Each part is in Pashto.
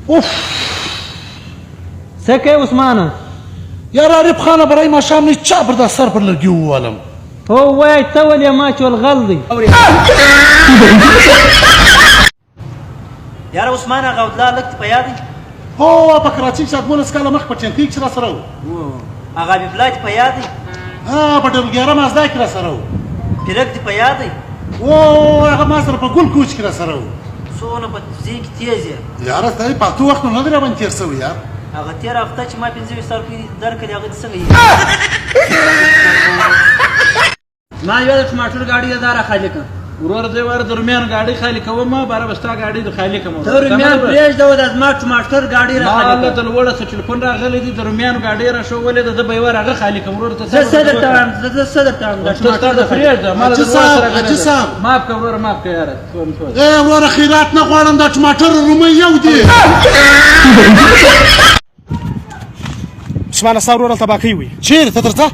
اوف، څه کوې عثمانه؟ یار عارف خانه، برای ماښام نه چا پر دا سر پر لرګي ووالم. هو وای، ته ولې ما چول غل دی. یاره عثمان، هغه عبدالله هلک دې په یاد دی؟ هو، په کراچۍ کې 12 کاله مخ په ټینکۍ کې را سره و. هغه حبیب الله دې په یاد دی؟ ها، په ډبل ګیاره مازدا کې را سره و. پیرک دې په یاد دی؟ و، هغه ما سره په ګل کوچ کې را سره و. څونه په ذهن کې تېز یې. یاره ستا په اتو وخت نه دی را باندې تېر شوی یار. هغه تېره هفته چې ما 25 روپۍ درکړې، هغه دې څنګه؟ ما یو د ټماټر ګاډي ده، دا را خالي کړه. ورور، زه واره د رومیانو ګاډۍ خالي کوم، باره به ستا ګاډۍ د خالي کوم. ته رومیان پرېږده، و د زما ټماټر ګاډۍ را خالي ما کړه. د لوړه څه ټلیفون راغلی دی، د رومیانو ګاډۍ را ښوولې ده، زه به یې واره هغه خالي کوم. ورور، ته زه څه درته وایم؟ زه څه درته وایم؟ دا ته ستا ټماټر د پرېږده، ما له حاجي د لوړه صاحب، سره حاجي صاحب. معاف کړه وروره، معاف کړه یاره. ای وروره، خیرات نه غواړم، دا ټماټر رومۍ یو دی. عثمانه، ستا ورور هلته باکۍ وي. چېرې ته درځه؟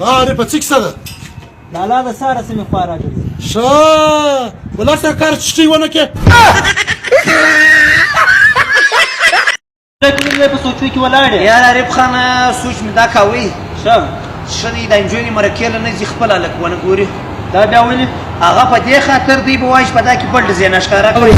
ها، په څه کیسه ده؟ لالا، د ساره سمې خوا راګرځي. ښه، ولاړ سره کار چټي ونه کې. په سوچو کې ولاړ یې. یار عارف خان، سوچ مې دا کاوی. ښه. ښه دی، دا نجونې مرکې له نه ځي، خپل هلک ونه ګوري. دا بیا ولې؟ هغه په دې خاطر دی به وایي چې په دا کې بل ډیزاین ښکاره کړي.